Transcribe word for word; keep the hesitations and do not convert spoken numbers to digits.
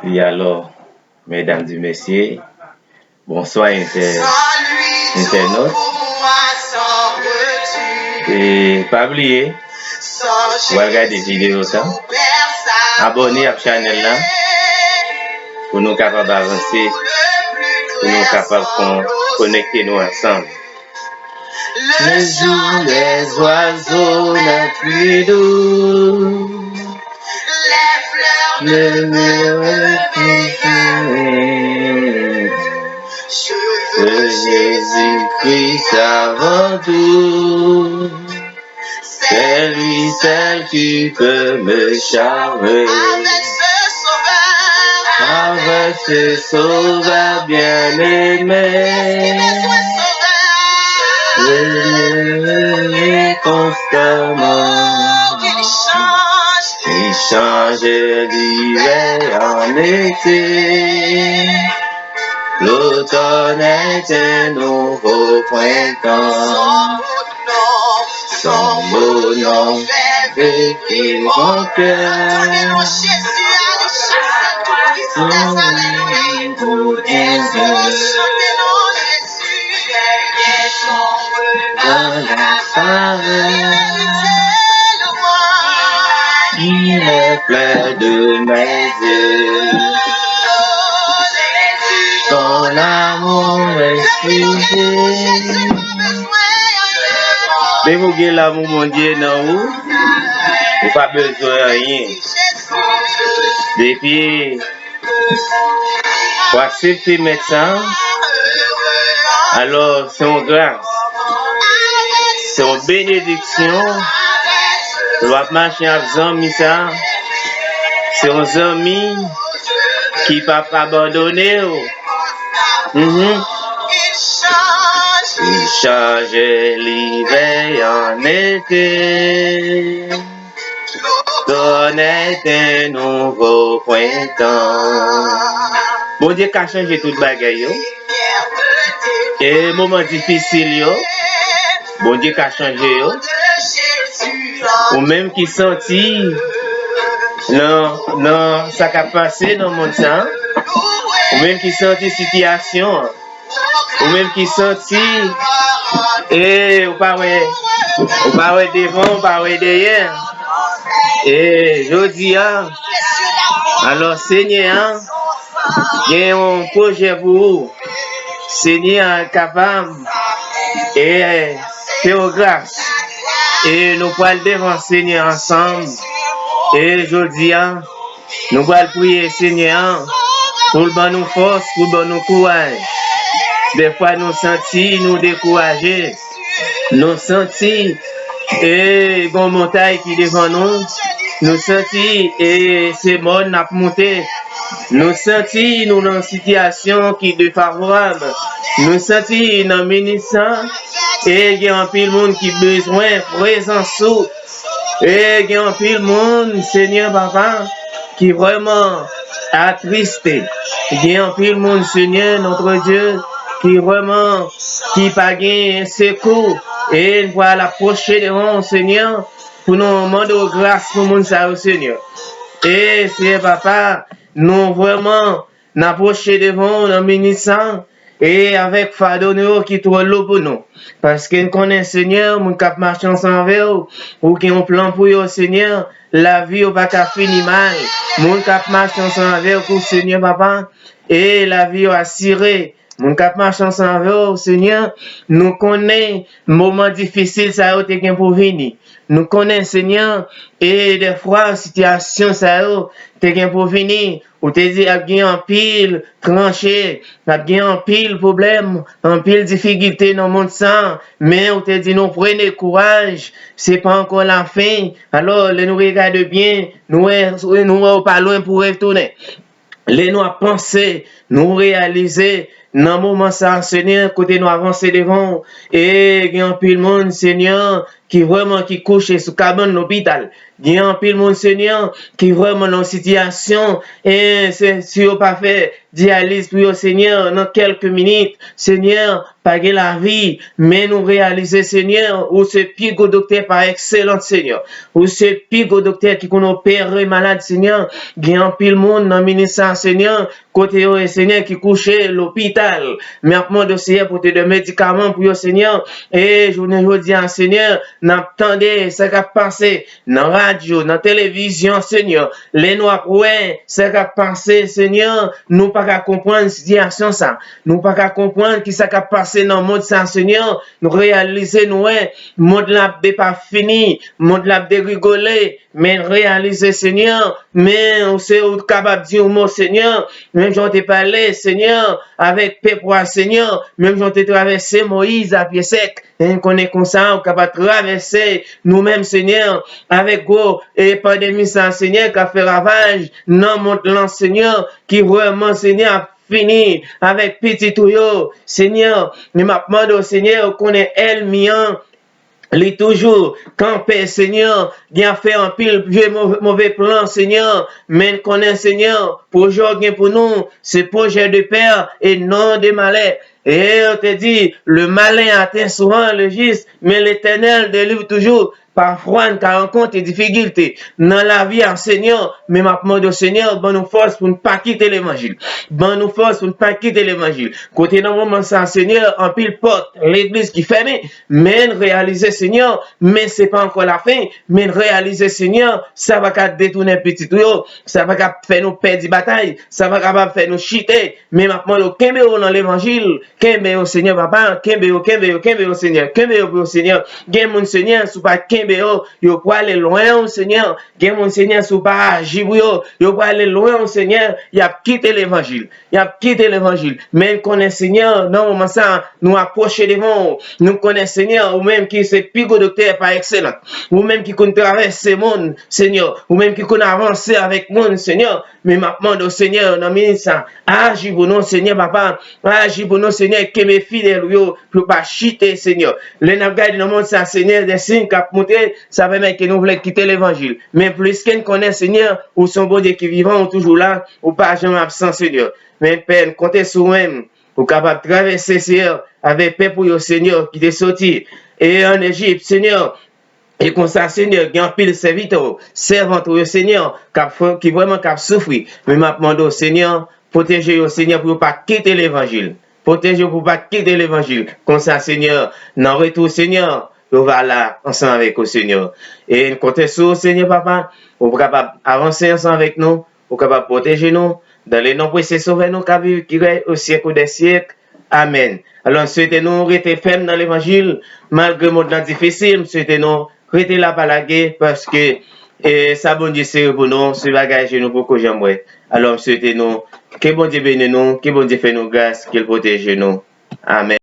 Wi, alò, medam di mesye, bonswa, entè-, entènot. E pa bliye, w al gade videyo sa, abòne ak chanèl la, pou nou kapab avanse, pou nou kapab kon-, konekte nou ansanm. Le chant des oiseaux n'est plus doux. Les fleurs ne me recueillent plus. Je veux Jésus-Christ avant tout. C'est lui seul qui peut me charmer. Avec ce sauveur. Avec ce sauveur bien-aimé. Qu'est-ce qui besoin sauveur? Je le veux constamment. Qu'il change. Il change l'hiver en été. L'automne est un nouveau printemps. Son beau nom fait vibrer mon cœur. Tande non Jezi a, li chase tout tristès, alelouya. Chante non Jezi. Dans la parole. Il est plein de mes yeux. Ton amour est sujet. Depi w gen lanmou Bondye nan ou, ou pa bezwen anyen. Depi w aksepte Mèt sa, alò se yon gras, se yon benediksyon. Lè w ap mache ak zanmi sa, se yon zanmi ki p ap abandone w. Mhm. Il change l'hiver en été. L'automne est un nouveau printemps. Bondye ka chanje tout bagay yo. E moman difisil yo, Bondye ka chanje yo. Ou menm ki santi nan, nan sa k ap pase nan mond sa, ou menm ki santi sitiyasyon an, ou menm ki santi, e, ou pa wè, ou pa wè devan, ou pa wè dèyè. E, jodi a, alò, Senyè a gen yon pwojè pou ou. Senyè a kapab, e, fè w gras. E nou pral devan Senyè ansanm. E jodi a, nou pral priye Senyè a pou l ban nou fòs, pou l ban nou kouraj. Dèfwa nou santi nou dekouraje. Nou santi, e, gon montay ki devan nou. Nou santi, e, se mòn n ap monte. Nou santi nou nan sitiyasyon ki defavorab. Nou santi nan minit sa, e gen anpil moun ki bezwen prezans ou. E gen anpil moun, Senyè Papa, ki vrèman atriste. Gen anpil moun, Senyè, notre Dieu, ki vrèman, ki pa gen sekou. E n pral apwoche devan w, Senyè, pou nou mande w gras pou moun sa yo, Senyè. E, Senyè Papa, nou vrèman n apwoche devan w nan minit sa, e avèk fado nou yo ki twò lou pou nou. Paske n konnen, Senyè, moun k ap mache ansanm avè w, ou gen yon plan pou yo, Senyè. Lavi yo pa ka fini mal. Moun k ap mache ansanm avè w, kou Senyè, Papa, e lavi yo asire. Moun k ap mache ansanm avè w, Senyè, nou konnen moman difisil sa yo te gen pou vini. Nou konnen, Senyè, e dèfwa sitiyasyon sa yo te gen pou vini. Ou te di ap gen anpil tranche, ap gen anpil pwoblèm, anpil difikilte nan mond sa, men ou te di nou pran kouraj, se pa ankò lafen. Alò, lè nou regade byen, nou wè, nou wè ou pa lwen pou retounen. Lè nou ap panse, nou reyalize, nan moman sa, Senyè, kote nou avanse devan w, e gen anpil moun, Senyè, ki vrèman ki kouche sou kabann lopital. Gen anpil moun, Senyè, ki vrèman nan yon sitiyasyon, e se, si yo pa fè dyaliz pou yo, Senyè, nan kèlke minit, Senyè, pa gen lavi. Men nou reyalize, Senyè, ou se pi gwo doktè pa ekselans, Senyè. Ou se pi gwo doktè ki konn opere malad, Senyè. Gen anpil moun nan minit sa, Senyè, kote yo ye, Senyè, ki kouche lopital. Men ap mande w, Senyè, pote de medikaman pou yo, Senyè. E jounen jodi a, Senyè, n ap tande sa k ap pase nan radyo, nan televizyon, Senyè. Lè nou ap wè sa k ap pase, Senyè, nou pa ka konprann sitiyasyon sa. Nou pa ka konprann ki sa k ap pase nan mond sa, Senyè. Nou reyalize, nou wè, mond la ap depafini, mond la ap derigole, men reyalize, Senyè, men ou se ou kapab di yon mo, Senyè, menm jan w te pale, Senyè, avèk pèp ou a, Senyè, menm jan w te travèse Moyiz a pye sèk, e n konnen konsa ou kapab travèse nou menm, Senyè, avèk gwo e pandemi sa, Senyè, k ap fè ravaj nan mond lan, Senyè, ki vrèman, Senyè, ap fini avèk pitit ou yo, Senyè. Men m ap mande w, Senyè, ou konnen ènmi an, li toujou kanpe, Senyè, gen ap fè anpil vye move, move plan, Senyè, men n konnen, Senyè, pwojè w gen pou nou, se pwojè de pè e non de malè. E yo te di, le malin atteint souvent le juste, mais l'Éternel délivre toujours. Pafwa, n ka rankontre difikilte nan lavi a, Senyè, men m ap mande w, Senyè, ban nou fòs pou n pa kite levanjil. Ban nou fòs pou n pa kite levanjil. Kote nan moman sa, Senyè, anpil pòt legliz ki fèmen, men n reyalize, Senyè, men se pa ankò lafen, men n reyalize, Senyè, sa pa ka detounen pitit ou yo, sa pa ka fè nou pèdi batay, sa pa kapab fè nou chite, men m ap mande w kenbe yo nan levanjil, kenbe yo, Senyè, papa, kenbe yo, kenbe yo, kenbe yo, Senyè, kenbe yo pou yo, Senyè. Gen moun, Senyè, si w pa kenbe yo, yo prale lwen w, Senyè. Gen moun, Senyè, si w pa aji pou yo, yo prale lwen w, Senyè, y ap kite levanjil. Y ap kite levanjil. Men n konnen, Senyè, nan moman sa, nou apwoche devan w. Nou konnen, Senyè, ou menm ki se pi gwo doktè pa ekselans. Ou menm ki konn travèse moun, Senyè. Ou menm ki konn avanse avèk moun, Senyè. Men m ap mande w, Senyè, nan minit sa, aji pou nou, Senyè, papa. Aji pou nou, Senyè, kenbe fidèl ou yo, pou yo pa chite, Senyè. Lè n ap gade nan mond sa, Senyè, de siy k ap montre, sa pèmèt ke nou vle kite levanjil. Men plis ke n konnen, Senyè, ou se yon Bondye ki vivan, ou toujou la, ou pa janm absan, Senyè. Men Pè, n konte sou ou menm, ou kapab travèse, Senyè, avèk pèp ou yo, Senyè, ki te soti e ann Ejip, Senyè. E konsa, Senyè, gen anpil sèvitè w, sèvant ou yo, Senyè, k ap fè, ki vrèman k ap soufri. Men m ap mande w, Senyè, pwoteje yo, Senyè, pou yo pa kite levanjil. Pwoteje yo pou yo pa kite levanjil. Konsa, Senyè, nan retou, Senyè, yo va la ansanm avèk ou, Senyè. E n konte sou ou, Senyè, papa, ou kapab avanse ansanm avèk nou, ou kapab pwoteje nou, dans le nom précieux Sauvè nou k ap viv, ki rèy o syèk dè syèk. Amèn. Alò, m swete nou rete fèm nan levanjil, malgre mond lan difisil, m swete nou rete la pa lage, paske, e, sa Bondye sere pou nou, se bagay je nou poko janm wè. Alò, m swete nou, ke Bondye beni nou, ke Bondye fè nou gras, ke l pwoteje nou. Amèn.